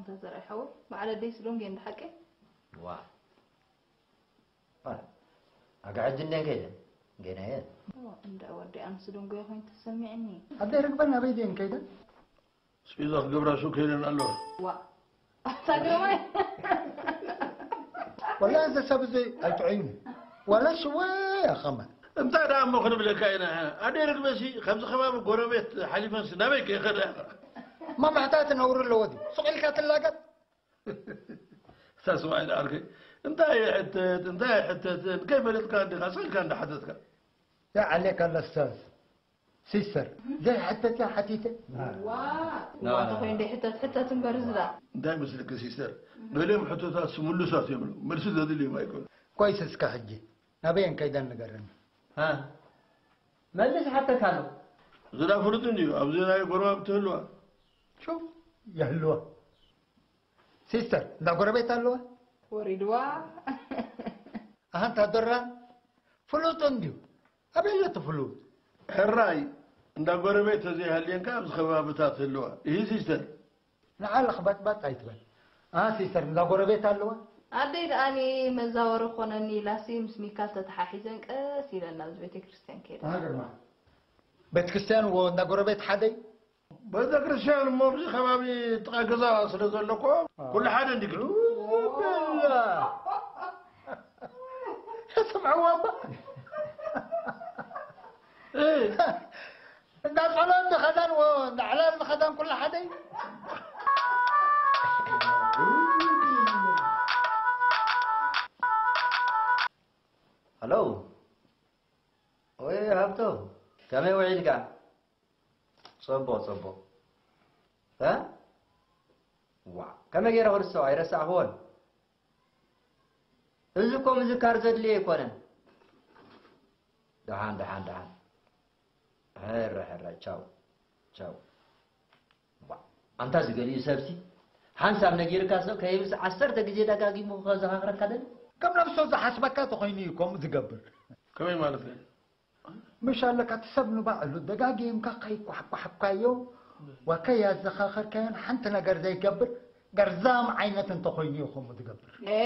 እንተ ዘርኣይ ሓወይ፣ በዓል ኣደይ ስዶንጌ እንዳ ሓቀይ? ዋ ኣጋ ሕጂ እንዴን ከይደን ገና እየን። ኦ፣ እንዳ ወዲ ኣንስ ዶንጎ ይኾይን ተሰሚዕኒ። ኣደይ ርግበን ኣበይ ድየን ከይደን? ስፒዛ ክገብራ ሹክ ከይደን ኣለዋ። ዋ ኣታ ግርማይ። ወላ እዚ ሰብ እዚ ኣይጥዕዩን። ወላ ሽወ ያኸመ። እንታይ ደኣ እሞ ክንብለካ ኢና። ኣደይ ርግበሲ ከምዚ ከባቢ ጎረቤት ሓሊፈንሲ ናበይ ከይኸዳ ኢኻ? ማማሕታት ነውሪ ኣለዎ ድዩ? ሱቕ ኢልካ ትላገጥ? እታ ሰብኣይ ደኣ ዓርከይ እንታይ ይሕተት እንታይ ኣይሕተትን ከይፈለጥካ እንዲኻ ስቕ ኢልካ እንዳሓተትካ። يا عليك الأستاذ ሲስተር ዘይሕተት እያ ሓቲተ። ዋ ዋ ተኾይኑ ደይ ሕተት ሕተት እምበር ዝዳ። እንታይ መስልኪ ሲስተር? ገሊኦም ሕቶታት ስምሉሳት እዮም። መልሲ ዘድልዮም ኣይኮኑን። ኮይስ እስከ ሕጂ ናበየን ከይደን ንገረኒ። ሃ መልስ ሓተካ ኣሎ። ዝዳ ፍሉጥ እንድዩ ኣብዚ ናይ ጎረባብቲ ህልዋ። ሹፍ የህልዋ። ሲስተር እንዳ ጎረቤት ኣለዋ። ወሪድዋ። ኣሃንታ ዶራ ፍሉጥ እንድዩ። ኣበይ ኣሎ እቲ ፍሉጥ? ሕራይ እንዳ ጎረቤት ተዘይሃልየንካ ኣብዚ ከባብታት ህልዋ። እሂ ሲስተር። ንዓ ለኽበጥበጥ ኣይትበል። ኣሃ ሲስተር እንዳ ጎረቤት ኣለዋ። ኣደይ ደኣኒ መዛወሪ ኮነኒ ኢላሲ ምስ ሚካል ተተሓሒዘን ቀስ ኢለን ናብዚ ቤተክርስትያን ከይደን። ኣሃ ግርማ። ቤተክርስትያን ወ እንዳ ጎረቤት ሓደይ? ቤተክርስትያን እሞ ኣብዚ ከባቢ ጥቓ ገዛ ስለ ዘሎ እኮ ኩሉ ሓደ እንዲ ግዲ። ስምዕዋ እባ እንዳ ጸሎት ዝኸዳን ወ እንዳ ዕላል ዝኸዳን ኩሉ ሓደ እዩ። ሃሎ ወይ ሃብቶም ከመይ ውዒልካ? ጽቡቕ ጽቡቕ። እ ዋእ ከመይ ገይረ ክርስዖ ኣይረሳዕክዎን። እዚ እኮ ምዝካር ዘድልዮ ኣይኮነን። ደሓን ደሓን ደሓን። ሕራይ ሕራይ ቻው ቻው። ዋእ ኣንታ ዝገሊኡ ሰብሲ ሓንሳብ ነጊርካ ሰብ ከይብስ ዓሰርተ ግዜ ደጋጊሙ ከዘኻኽረካ ደሊ። ከም ነብሶ ዝሓስበካ ተኾይኑ እዩ ከምኡ ዝገብር። ከመይ ማለት እዩ? ምሽ ኣለካ እቲ ሰብ ንባዕሉ ደጋጊምካ ከይኳሕኳሕካዮ ወከይ ኣዘኻኸርካዮን ሓንቲ ነገር ዘይገብር ገርዛም ዓይነት እንተኾይኑ እዩ ከምኡ ዝገብር። ኤ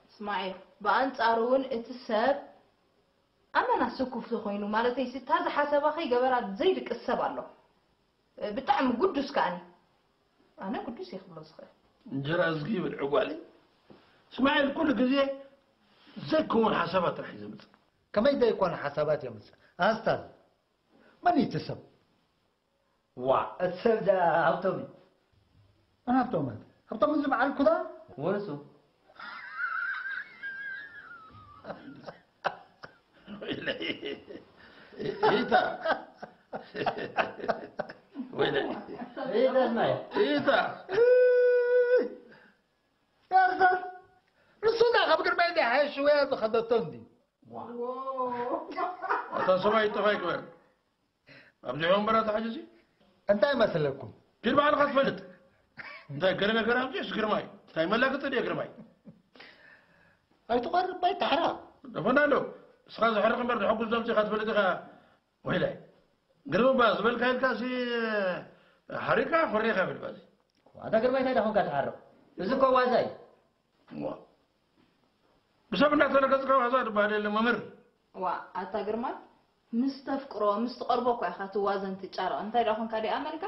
እስማዒል ብኣንጻሩ እውን እቲ ሰብ ኣመና ስኩፍ ተኾይኑ ማለተይ ሲ እታ ዝሓሰባ ከይገበራ ዘይድቅስ ሰብ ኣሎ። ብጣዕሚ ጉዱስ ከኣኒ ኣነ ጉዱስ እየ ክብሎ ዝኽእል። እንጀራ እዝጊ ይብል ዕጓለይ። እስማዒል ኩሉ ግዜ ዘይከውን ሓሳባት ጥራሕ እዩ ዘምፅእ። ከመይ ዘይኮነ ሓሳባት የምፅእ ኣስታዝ? መን እዩ እቲ ሰብ? ዋእ እቲ ሰብ እዛ ሃብቶም እዩ። መን ሃብቶም? ሃብቶም እዚ በዓል ኩታ? ወንሱ ኢታ ወይለ ኢታ ስማይ ኢታ ያርዛን ንሱ ዳ ካብ ግርማይ እንዲ ሓይሽ ወያ ዝኸደቶ እንዲ እታ ሰማይ ጠፋይ ክበር ኣብዚሖም በራ ተሓጅዚ እንታይ መስለኩም ኪድ ባዕልካ ትፈልጥ እንታይ ገለ ነገር ኣምፅስ ግርማይ እንታይ መላክት ድየ ግርማይ ኣይትቐርብ ኣይትሕረቕ ደፈና ኣሎ እስኻ ዝሕርቕ እምበር ዝሕጉስ ዘምፅእካ ትፈልጥ ኢኻ ወይላይ ግርምባ ዝበልካ ኢልካ ሲ ሓሪካ ኮሬካ ይብል ባዚ ኣታ ግርማይ እንታይ ዳኹንካ ትሓርቕ እዚ እኮ ዋዛ እዩ ብሰብ እናተረገፅካ ዋዛ ዝበሃል የለ መምህር ዋ ኣታ ግርማይ ምስ ተፍቅሮ ምስ ትቐርቦ እኳ ኢኻ ትዋዘን ትጫረቕ እንታይ ዳኹንካ ደኣ ኣመልካ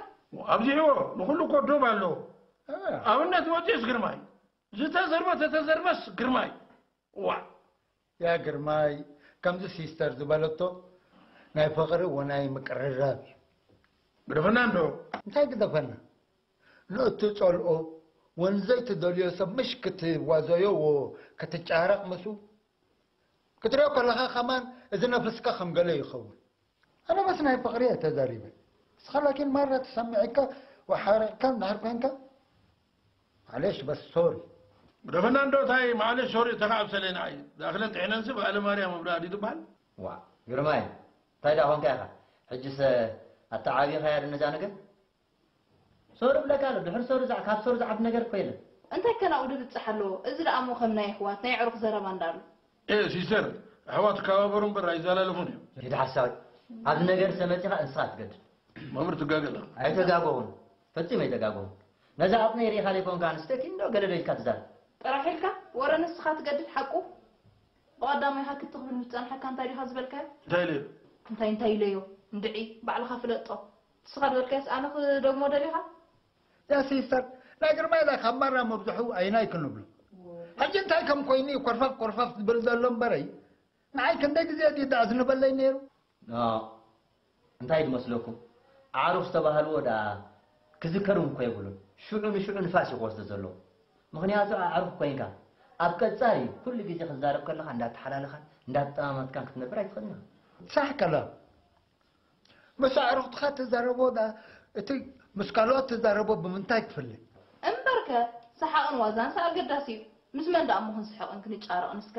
ኣብዚሕዎ ንኹሉ እኮ ዶብ ኣለዎ ኣብነት መፂኡስ ግርማይ ዝተዘርበ ተተዘርበስ ግርማይ ዋእ ያ ግርማይ ከምዚ ሲስተር ዝበለቶ ናይ ፍቕሪ ወናይ ምቅርራብ እዩ። ግደፈና እንዶ። እንታይ ግደፈና? ንእትጸልኦ ወን ዘይትደልዮ ሰብ ምሽ ክትዋዘዮ ወ ክትጫረቕ ምስኡ ክትሪኦ ከለኻ ከማን እዚ ነፍስካ ከም ገለ ይኸውን። ኣነ በስ ናይ ፍቕሪ እየ ተዛሪበ። ንስኻ ላኪን ማራ ተሰሚዕካ ወሓሪቕካ እንድሕር ኮንካ ማዕሌሽ በስ ሶሪ። ግደፈና እንዶ ታይ ማዕሌሽ ሶሪ ተኻዕብ ሰሌና እዩ። ዳእኽለን ጥሒነንሲ በዓለ ማርያም እብላ ድዩ ትበሃል? ዋእ ግርማይ እንታይ ደኣ ኾንካ ኢኻ? ሕጅስ ኣተዓብኻያ ዶ ነዛ ነገር? ሶሪ እብለካ ኣሎ ድሕሪ ሶሪ ካብ ሶሪ ዝዓቢ ነገር እኮ የለን። እንታይ ከ ናብኡ ድብጽሕ ኣለዎ? እዚ ደኣ እሞ ከም ናይ ኣሕዋት ናይ ኣዕሩኽ ዘረባ እንዳ ኣሎ። ኤ ሲስተር ኣሕዋት ይከባበሩ እምበር ኣይዘላለፉን እዮም። ኪድ ሓሳዊ ኣብዚ ነገር ተመጺኻ ንስኻ ትገድድ። መምህር ትጋገ ኣለኻ። ኣይተጋገኹን ፈጺመ ኣይተጋገኹን። ነዛ ዓቕመይ ርኢኻ ዘይኮንካ ኣንስተይቲ እንዶ ገለ ዶ ኢልካ ትዛረብ? ጥራሕ ኢልካ ወረ ንስኻ ትገድድ ሓቁ። ብቐዳማይ ሃክት ክትብል ምስ ጸንሐካ እንታይ ዲኻ ዝበልካዮ? እንታይ ኢለዮ? እንታይ እንታይ ኢለዮ? እንድዒ ባዕልኻ ፍለጦ። ንስኻ ዝበልካዮስ ኣነ ክደግሞ ደሊኻ? ያ ሲስተር፣ ናይ ግርማይ ዳ ካብ ማራ መብዝሑ ኣይናይ ክንብሎ። ሕጂ እንታይ ከም ኮይኑ እዩ ኮርፈፍ ኮርፈፍ ዝብል ዘሎ እምበረይ? ንዓይ ክንደይ ግዜ ድዩ ዳኣ ዝንበለይ ነይሩ? ኖ፣ እንታይ ድመስለኩም? ኣዕሩኽ ዝተባህልዎ ደኣ ክዝከር እውን እኮ የብሉን። ሽዑ ንሽዑ ንፋስ እዩ ክወስዶ ዘለዎ። ምኽንያቱ ኣዕሩኽ ኮይንካ ኣብ ቀጻሪ ኩሉ ግዜ ክትዛረብ ከለኻ እንዳተሓላለኻን እንዳተጠማመትካን ክትነብር ኣይትኽእልን ኢኻ። ሳሕ ቀላ። ምስ ኣዕሩኽትኻ ትዛረቦ ደኣ እቲ ምስ ካልኦት ትዛረቦ ብምንታይ ትፍለ? እምበርከ ሰሓቕን ዋዛንስ ኣገዳሲ እዩ። ምስ መን ደኣ እሞ ክንስሕቕን ክንጫረቕን እስከ?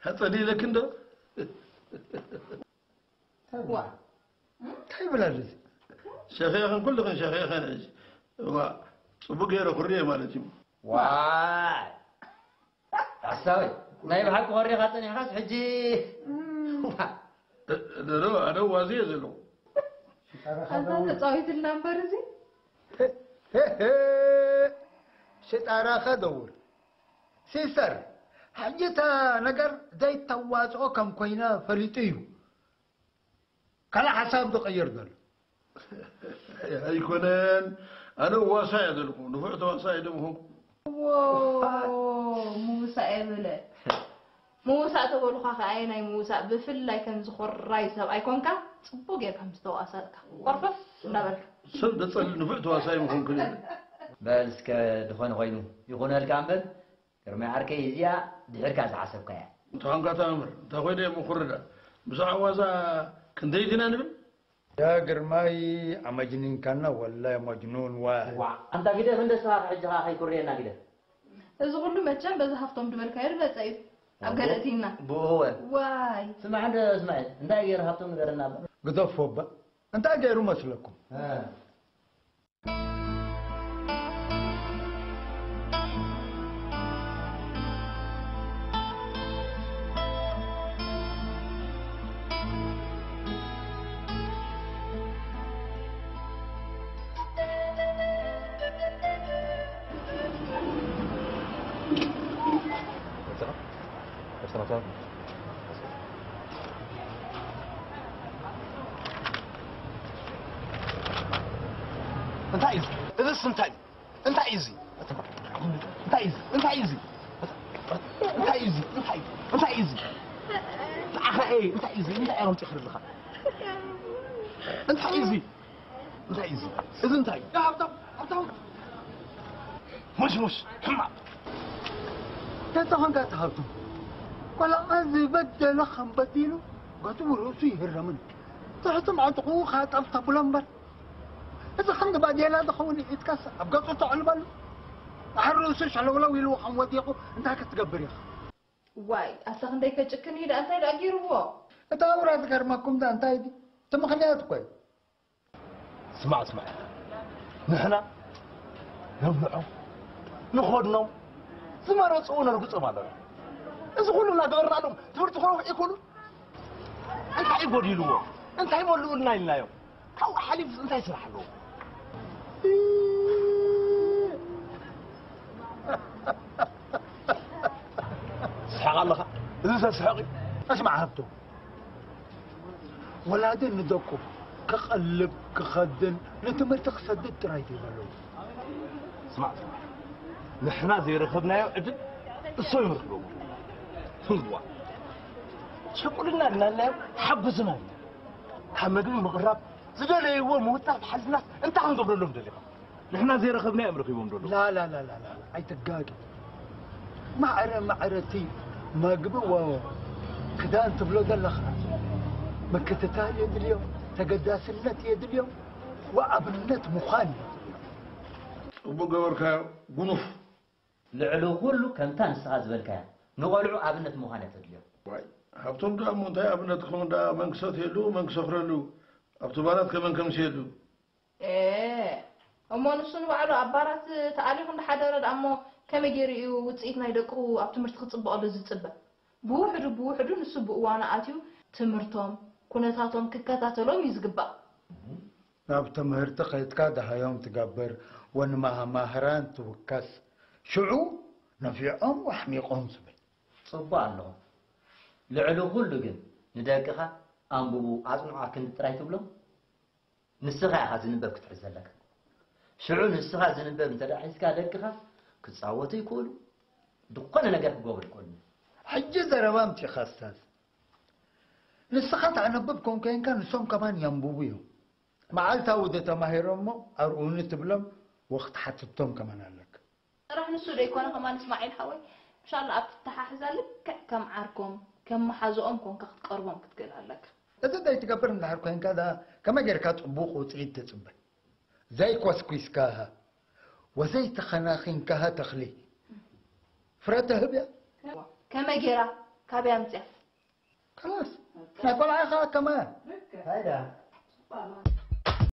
ኣጸሊለኪ እንዶ? ዋ። እንታይ ይብል ኣሎ እዚ? ሸኺኽን ኩልኽን ሸኺኽን ሕጂ። እዋ፣ ጽቡቕ ገይረ ኩርየ ማለት እዩ። ዋይ! ሓሳዊ፣ ናይ ብሓቂ ኮሪኻ ጸኒሕካስ ሕጂ። ዋ። ዶ፣ ዶ፣ ኣነ ዋዚ እየ ዘለኹ። ኣንታ ተጻዊትልና እምበር እዚ። ሄ፣ ሄ፣ ሄ። ሽጣራኸ ደውር። ሲስተር፣ ሕጂ እታ ነገር ዘይተዋጽኦ ከም ኮይነ ፈሊጡ እዩ። ካልእ ሓሳብ ዝቕይር ዘሎ። ኣይኮነን፣ ኣነ ዋሳ እየ ዘልኩ፣ ንፉዕ ተዋሳኢ ዶ ምኾንኩ? ዎ፣ ምውሳእ የብለ። ምውሳእ ተበሉኻ ከኣ ናይ ምውሳእ፣ ብፍላይ ከምዚ ኮራይ ሰብኣይ ኮንካ፣ ጽቡቕ ጌርካ ምስ ተዋሳእካ፣ ቆርፈፍ እንዳበልካ። ሰብ ዘጸልእ ንፉዕ ተዋሳኢ ምኾንኩ ነይሩ። በል እስከ ዝኾነ ኮይኑ ይኹነልካ እምበር፣ ግርማይ ዓርከይ፣ እዚኣ ድሕርካ ዝሓሰብካያ። እንተኾንካ ተኣምር፣ እንታይ ኮይነ እየ ምኹርዳ? ብዛዕባ ዋዛ ክንደይ ዲና ንብል? ያ ግርማይ፣ ኣመጅኒንካና ወላሂ መጅኑን ዋ። ዋ፣ ኣንታ ግደፍ እንደ ስኻ ሕጂ ኸኣ ከይኩርየና ግደፍ። እዚ ኩሉ መቸም በዚ ሃፍቶም ድበልካዮ ድመጸ እዩ። ኣብ ገለ እቲና። ብእወ። ዋይ። ስማዕ እንደ እስማዒል፣ እንታይ ገይሩ ሃብቶም ንገረና እባ። ግደፎ እባ። እንታይ ገይሩ መስለኩም? እ። እንታይ እዩ? እዝስ እንታይ እዩ? እንታይ እዩ እዚ? እንታይ እዩ እዚ? እንታይ እዩ እዚ? እንታይ እዩ እዚ? እንታይ እዩ እዚ? እንታይ እዩ? እንታይ እዩ እዚ? ንዓኻ እየ፣ እንታይ እዩ እዚ? እንታይ እየ ኣምፂእካ ዘለኻ? እንታይ እዩ እዚ? እንታይ እዩ እዚ? እዚ እንታይ እዩ? ያ ሃብታም፣ ሃብታም። ሙሽ፣ ሙሽ፣ ሕማቕ። ተተኾንካ ተሃብቱ። ቆልዓ ዝበደለ ከም በዲሉ ገቱ ርእሱ ይህረምን። ትሕቲ መዕጥቑኡ ኻጠፍ ተብሎ እምበር። እዚ ክንዲ ባዴላ ዝኸውን ኢድካስ ኣብ ገጹ ተዕልበሉ። ድሓር ርእሱ ሸለውለው ኢሉ ከም ወዲቑ እንታይ ክትገብር ኢኻ? ዋይ፣ ኣታ ክንደይ ከጭክን እዩ ደኣ፣ እንታይ ደኣ ገይርዎ? እቲ ኣውራ ዝገርመኩም ደኣ እንታይ ድዩ? እቲ ምኽንያት እኮ እዩ። ስማዕ፣ ስማዕ። ንሕና ነብልዖም፣ ንኸድኖም፣ ዝመረጽዎ ነርግጾም ኣለና። እዚ ኩሉ እናገበርናሎም ትምህርቲ ክረኽቡ ኣይክእሉን? እንታይ እዩ ጎዲልዎ? እንታይ መልኡልና ኢልናዮም? ካብኡ ሓሊፉ እንታይ ስራሕ ኣለዎ? ትስሕቕ ኣለኻ? እዚ ዘስሕቕ እዩ? እስማዕ ሃብቶም፣ ወላዲ ንደቁ ክቐልብ ክኸድን ንትምህርቲ ክሰድድ ጥራይ ድዩ ዘለዎ? ስማዕ፣ ንሕና ዘይረኸብናዮ ዕድል እሶም ይረኽብዎ። ህዋ፣ ሸቁልና እናልናዮም ሓጉዝና እዩ። ካብ መግቢ ምቕራብ ዝደለይዎ ምውጣፍ ሓሊፍናስ እንታይ ክንገብረሎም ደሊኻ? ንሕና ዘይረኸብናዮ እዮም ረኺቦም ደለዉ። ላ፣ ላ፣ ላ፣ ላ፣ ላ፣ ላ፣ ኣይትጋገ። ማዕረ፣ ማዕረ እቲ መግቢ ወ-፣ ክዳን ትብሎ ዘለኻ ምክትታል የድልዮም፣ ተገዳስነት የድልዮም፣ ወኣብነት ምዃን የድልዮም። ጽቡቕ ገበርካዮ፣ ጉኑፍ። ልዕሊ ኩሉ ከምታ ንስኻ ዝበልካያ ንቖልዑ ኣብነት ምዃን እያ ተድልዮም። ዋይ፣ ሃብቶም ደኣ እሞ እንታይ ኣብነት ክኸውን ደኣ፣ መን ክሰትየሉ፣ መን ክሰኽረሉ፣ ኣብቲ ባራት ከመን ከምስየሉ። ኤ፣ እሞ ንሱ ንባዕሉ ኣብ ባራት ተኣሊኹ እንዳሓደረ ደኣ እሞ ከመይ ገይሩ እዩ ውጽኢት ናይ ደቁ ኣብ ትምህርቲ ክጽበቐሉ ዝጽበ? ብውሕዱ ብውሕዱ ንሱ ብእዋኑ ኣትዩ ትምህርቶም፣ ኩነታቶም ክከታተሎም እዩ ዝግባእ። ናብ ትምህርቲ ከይድካ ደሃዮም ትገብር፣ ወንመሃማህራን ትውከስ፣ ሽዑ ነፊዖም ወኣሕሚቖም ዝብል። ጽቡቕ ኣለኹም። ልዕሊ ኩሉ ግን ንደቅኻ ኣንብቡ ኣጽንዑ ኣክንዲ ጥራይ ትብሎም። ንስኻ ኢኻ ዝንበብ ክትሕዝ ዘለካ። ሽዑ ንስኻ ዝንበብ እንተ ደኣ ሒዝካ ደቅኻ ክጻወቱ ይክእሉ፣ ዝኾነ ነገር ክገብሩ ይክእሉ። ሕጂ ዘረባ ኣምጺእኻ ኣስታዝ። ንስኻ ተዕነብብ ከም ኮይንካ ንሶም ከማን የንብቡ እዮም። መዓልታዊ ዶ ተማሂሮሞ ኣርኡኒ ትብሎም ወክትሓትቶም ከማን ኣለካ። ጥራሕ ንሱ ዶ ኣይኮነ ከማን እስማዒል ሓወይ፣ እንሻላ ኣብ ትተሓሕዛ ልክዕ ከም ዓርኮም ከም መሓዝኦም ኮንካ ክትቀርቦም ክትክእል ኣለካ። እዚ ዶ ኣይትገብር እንድሕር ኮይንካ ደኣ ከመይ ጌርካ ጽቡቕ ውጽኢት ትጽበ? ዘይኮስኲስካሃ ወዘይተኸናኺንካሃ ተኽሊ ፍረ ተህብ እያ። ከመይ ጌራ ካበይ ኣምፅያ? ከላስ ናይ ቆልዓ ኸዓ ከማያ።